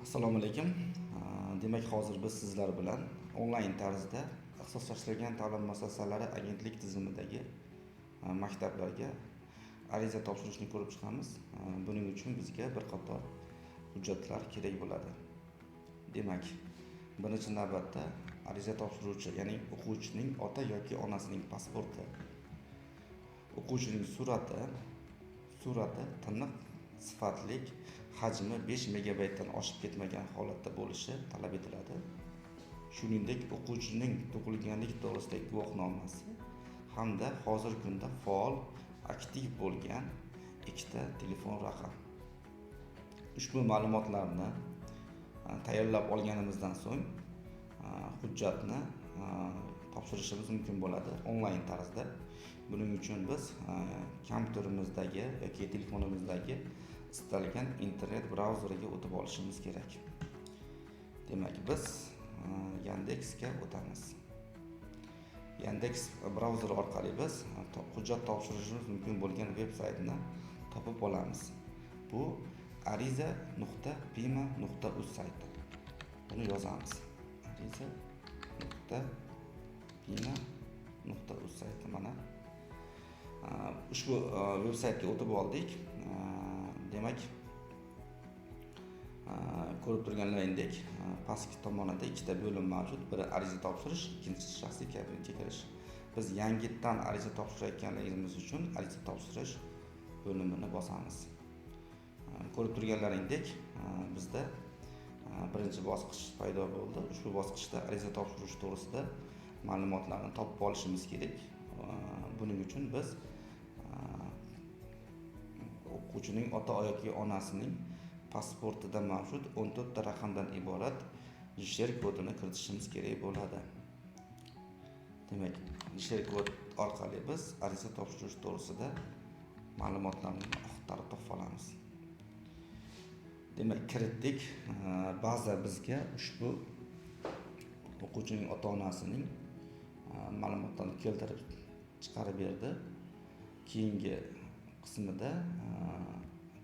Assalomu alaykum. Demak, hozir biz sizlar bilan onlayn tarzda ixtisoslashtirilgan ta'lim muassasalari agentlik tizimidagi maktablarga ariza topshirishni ko'rib chiqamiz. Buning uchun bizga bir qator hujjatlar kerak bo'ladi. Demak, birinchi navbatda ariza topshiruvchi, ya'ni o'quvchining ota yoki onasining pasporti, o'quvchining surati tiniq, sifatlik, hajmi 5 megabaytdan oshib ketmagan holatda bo'lishi talab etiladi. Shuningdek, o'quvchining tug'ilganlik to'g'risidagi guvohnomasi hamda hozirgi kunda faol, aktiv bo'lgan ikkita telefon raqam. Ushbu ma'lumotlarni tayyorlab olganimizdan so'ng hujjatni topshirishimiz mumkin bo'ladi onlayn tarzda. Buning uchun biz kompyuterimizdagi yoki telefonimizdagi istalgan internet brauzeriga o'tib olishimiz kerak. Demak, biz Yandexga o'tamiz. Yandex brauzeri orqali biz hujjat topshirishimiz mumkin bo'lgan veb saytni topib olamiz. Bu ariza.pima.uz sayti. Buni yozamiz. ariza.pima.uz sayti mana. Ushbu veb saytga o'tib oldik. Demak, ko'rib turganlaringdek, pastki tomonida ikkita bo'lim mavjud. Biri ariza topshirish, ikkinchisi shaxsiy kabinetga kirish. Biz yangitdan ariza topshirayotganligimiz uchun ariza topshirish bo'limini bosamiz. Ko'rib turganlaringdek, bizda birinchi bosqich paydo bo'ldi. Ushbu bosqichda ariza topshirish to'g'risida ma'lumotlarni topib olishimiz kerak. Buning uchun biz o'quvchining ota yoki onasining pasportida mavjud 14 ta raqamdan iborat JSHR kodini kiritishimiz kerak bo'ladi. Demak, JSHR kod orqali biz ariza topshirish to'g'risida ma'lumotlarni axtarib topib olamiz. Demak, kiritdik. Baza bizga ushbu o'quvchining ota onasining ma'lumotlarini keltirib chiqarib berdi. Keyingi qismida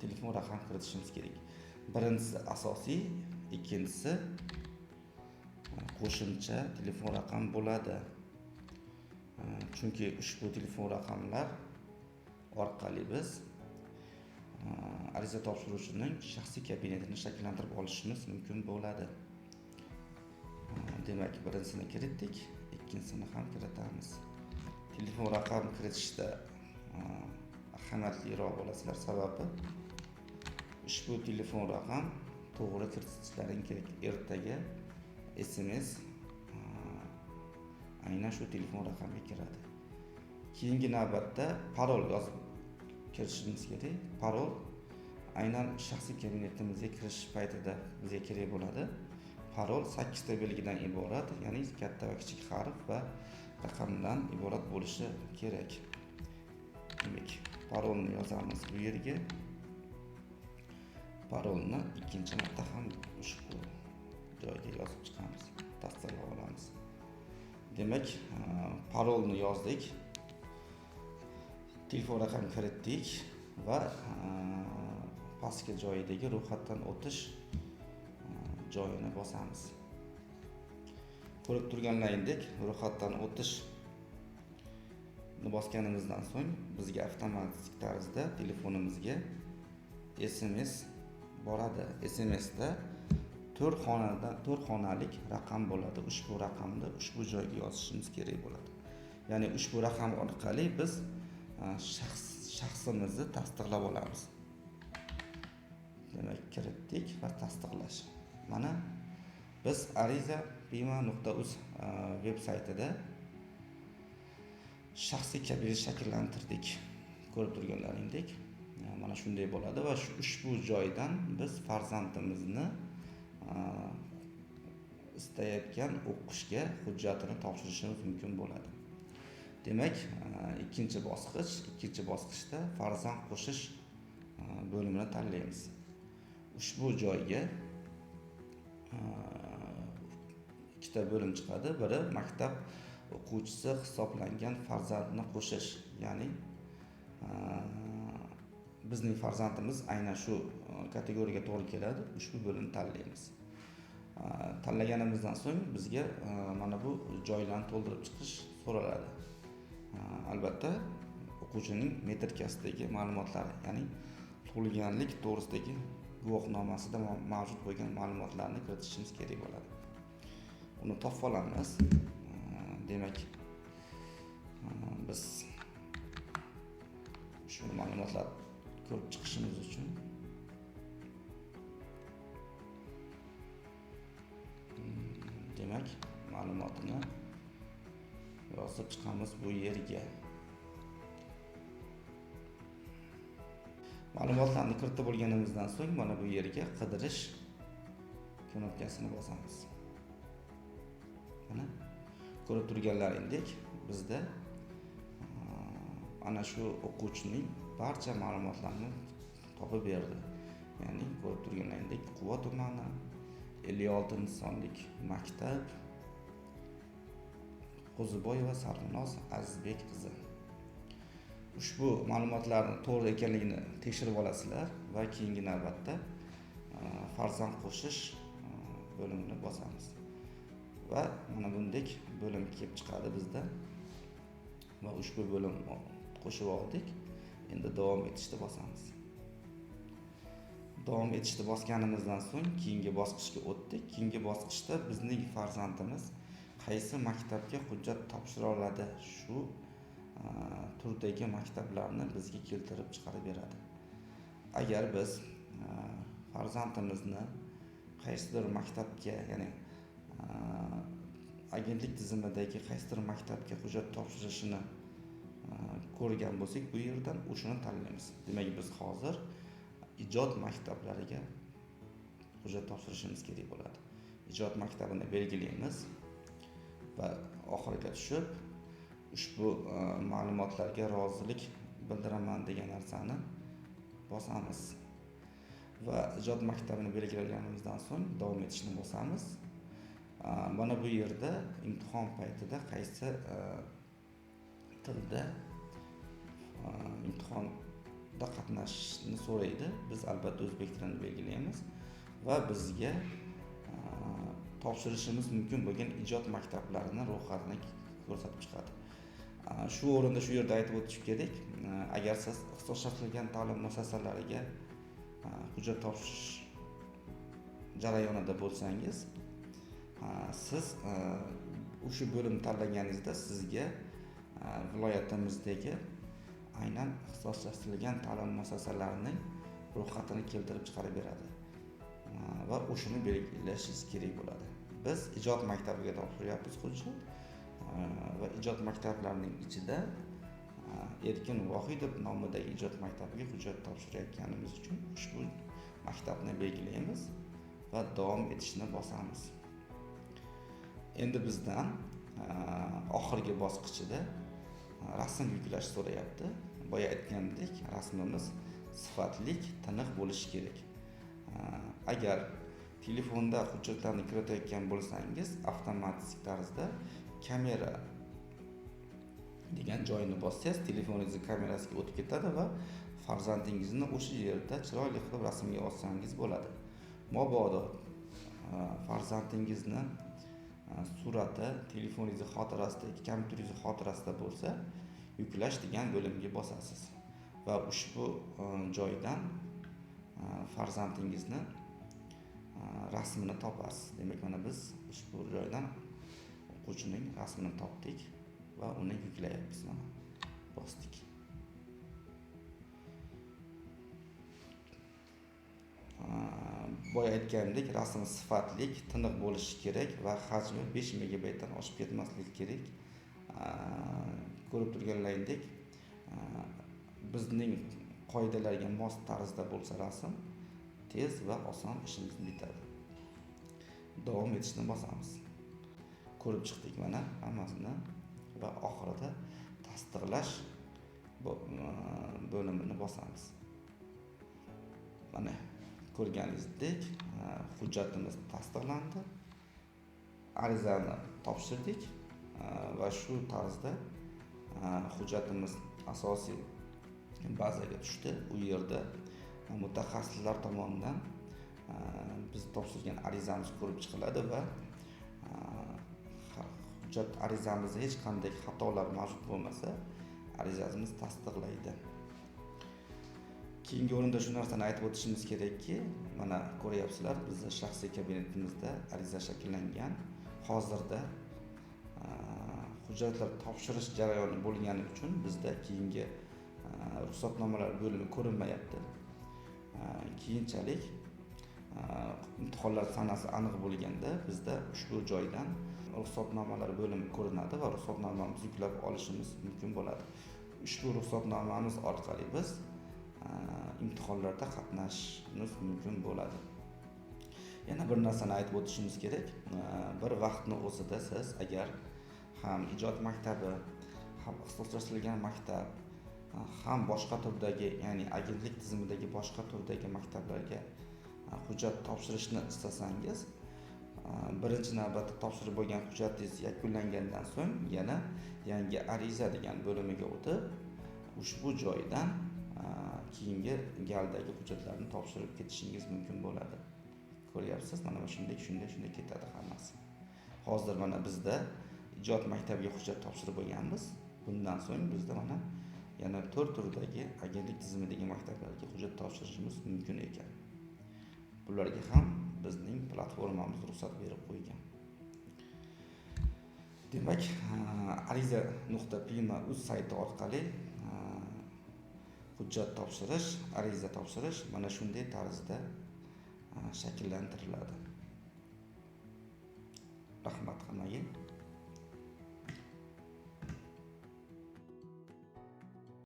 telefon raqam kiritishimiz kerak. Birinchisi asosiy, ikkinchisi qo'shimcha telefon raqam bo'ladi. Chunki ushbu telefon raqamlar orqali biz ariza topshiruvchining shaxsiy kabinetini shakllantirib olishimiz mumkin bo'ladi. Demak, birinchisini kiritdik, ikkinchisini ham kiritamiz. Telefon raqam kiritishda ahamiyatliroq bo'lasizlar, sababi ushbu telefon raqam to'g'ri kiritishlaring kerak. Ertaga SMS aynan shu telefon raqamga kiradi. Keyingi navbatda parol yozib kiritishimiz kerak. Parol aynan shaxsiy kabinetimizga kirish paytida bizga kerak bo'ladi. Parol sakkizta belgidan iborat, ya'ni katta va kichik harf va raqamdan iborat bo'lishi kerak. Demak, parolni yozamiz bu yerga. Parolni ikkinchi marta ham ushbu joyga yozib chiqamiz, tasdiqlab olamiz. Demak, parolni yozdik, telefon raqam kiritdik va pastki joyidagi ro'yxatdan o'tish joyini bosamiz. Ko'rib turganlaringdek, ro'yxatdan o'tish bosganimizdan so'ng bizga avtomatik tarzda telefonimizga SMS boradi. SMSda to'rt xonadan, to'rt xonalik raqam bo'ladi. Ushbu raqamni ushbu joyga yozishimiz kerak bo'ladi, ya'ni ushbu raqam orqali biz shaxsimizni tasdiqlab olamiz. Demak, kiritdik va tasdiqlash. Mana, biz ariza.pima.uz veb saytida shaxsiy kabinet shakllantirdik. Ko'rib turganlaringdek, mana shunday bo'ladi va ushbu joydan biz farzandimizni istayotgan o'qishga hujjatini topshirishimiz mumkin bo'ladi. Demak, ikkinchi bosqich. Ikkinchi bosqichda farzand qo'shish bo'limini tanlaymiz. Ushbu joyga ikkita bo'lim chiqadi. Biri maktab o'quvchisi hisoblangan farzandni qo'shish, ya'ni Bizning farzandimiz aynan shu kategoriyaga to'g'ri keladi. Ushbu bo'limni tanlaymiz. Tanlaganimizdan so'ng bizga mana bu joylarni to'ldirib chiqish so'raladi. Albatta o'quvchining metrikasidagi ma'lumotlari, ya'ni tug'ilganlik to'g'risidagi guvohnomasida mavjud bo'lgan ma'lumotlarni kiritishimiz kerak bo'ladi. Uni topib olamiz. Demak, biz shu ma'lumotlar ko'rib chiqishimiz uchun demak ma'lumotini yozib chiqamiz bu yerga. Ma'lumotlarni kiritib bo'lganimizdan so'ng mana bu yerga qidirish knopkasini bosamiz. Mana ko'rib turganlaringdek bizda ana shu o'quvchining barcha ma'lumotlarni topib berdi. Ya'ni ko'rib turganlaringdek Quva tumani, 56-sonlik maktab, Qo'ziboyeva Sarvinoz Azizbek qizi. Ushbu ma'lumotlarni to'g'ri ekanligini tekshirib olasizlar va keyingi navbatda farzand qo'shish bo'limini bosamiz. Va mana bundek bo'lim kelib chiqadi bizda. Va ushbu bo'lim qo'shib oldik. Endi davom etishni bosamiz. Davom etishni bosganimizdan so'ng keyingi bosqichga o'tdik. Keyingi bosqichda bizning farzandimiz qaysi maktabga hujjat topshira oladi, shu turdagi maktablarni bizga keltirib chiqarib beradi. Agar biz farzandimizni qaysidir maktabga, ya'ni agentlik tizimidagi qaysidir maktabga hujjat topshirishini ko'rgan bo'lsak, bu yerdan o'shani tanlaymiz. Demak, biz hozir ijod maktablariga hujjat topshirishimiz kerak bo'ladi. Ijod maktabini belgilaymiz va oxiriga tushib ushbu ma'lumotlarga rozilik bildiraman degan narsani bosamiz. Va ijod maktabini belgilaganimizdan so'ng davom etishni bosamiz. Mana bu yerda imtihon paytida qaysi tilda imtihonda qatnashishni so'raydi. Biz albatta o'zbek tilini belgilaymiz va bizga topshirishimiz mumkin bo'lgan ijod maktablarini ro'yxatini ko'rsatib chiqadi. Shu o'rinda shu yerda aytib o'tish kerak, agar siz ixtisoslashtirilgan ta'lim muassasalariga hujjat topshirish jarayonida bo'lsangiz, siz o'sha bo'lim tanlaganingizda sizga viloyatimizdagi aynan ixtisoslashtirilgan ta'lim muassasalarining ro'yxatini keltirib chiqarib beradi va o'shani belgilashingiz kerak bo'ladi. Biz ijod maktabiga topshiryapmiz hujjat va ijod maktablarining ichida Erkin Vohidov nomidagi ijod maktabiga hujjat topshirayotganimiz uchun ushbu maktabni belgilaymiz va davom etishni bosamiz. Endi bizdan oxirgi bosqichida rasm yuklash so'rayapti. Boya aytgandek, rasmimiz sifatli, tiniq bo'lishi kerak. Agar telefonda hujjatlarni kiritayotgan bo'lsangiz, avtomatik tarzda kamera degan joyini bossangiz, telefoningizni kamerasiga o'tib ketadi va farzandingizni o'sha yerda chiroyli qilib rasmga olsangiz bo'ladi. Mabodo farzandingizni surati telefoningizni xotirasida yoki kompyuteringizni xotirasida bo'lsa, yuklash degan bo'limga bosasiz va ushbu joydan farzandingizni rasmini topasiz. Demak, mana biz ushbu joydan o'quvchining rasmini topdik va uni yuklayapmiz. Mana bosdik. Boya aytganimdek, rasm sifatli, tiniq bo'lishi kerak va hajmi 5 megabaytdan oshib ketmasligi kerak. Ko'rib turganlaringdek, bizning qoidalarga mos tarzda bo'lsa rasm tez va oson ishimiz bitadi. Davom etishni bosamiz. Ko'rib chiqdik mana hammasini va oxirida tasdiqlash bo'limini bosamiz. Mana ko'rganingizdek, hujjatimiz tasdiqlandi. Arizani topshirdik va shu tarzda hujjatimiz asosiy Bazaga tushdi. U yerda mutaxassislar tomonidan biz topshirgan arizamiz ko'rib chiqiladi va hujjat arizamizda hech qanday xatolar mavjud bo'lmasa, arizamiz tasdiqlaydi. Keyingi o'rinda shu narsani aytib o'tishimiz kerakki, mana ko'ryapsizlar, bizni shaxsiy kabinetimizda ariza shakllangan. Hozirda hujjatlar topshirish jarayoni bo'lgani uchun bizda keyingi ruxsatnomalar bo'limi ko'rinmayapti. Keyinchalik imtihonlar sanasi aniq bo'lganda bizda ushbu joydan ruxsatnomalar bo'limi ko'rinadi va ruxsatnomamizni yuklab olishimiz mumkin bo'ladi. Ushbu ruxsatnomamiz orqali biz imtihonlarda qatnashishimiz mumkin bo'ladi. Yana bir narsani aytib o'tishimiz kerak. Bir vaqtni o'zida siz agar ham ijod maktabi, ham ixtisoslashtirilgan maktab, ham boshqa turdagi, ya'ni agentlik tizimidagi boshqa turdagi maktablarga hujjat topshirishni istasangiz, birinchi navbatda topshirib bo'lgan hujjatingiz yakunlangandan so'ng yana yangi ariza degan bo'limiga o'tib, ushbu joydan keyingi galdagi hujjatlarni topshirib ketishingiz mumkin bo'ladi. Ko'ryapsiz, mana shunday, shunday, shunday ketadi hammasi. Hozir mana bizda ijod maktabiga hujjat topshirib bo'lganmiz. Bundan so'ng bizda mana yana 4 turdagi agentlik tizimidagi maktablarga hujjat topshirishimiz mumkin ekan. Bularga ham bizning platformamiz ruxsat berib qo'ygan. Demak, ariza.pima.uz sayti orqali hujjat topshirish, ariza topshirish mana shunday tarzda shakllantiriladi. Rahmat hammaga.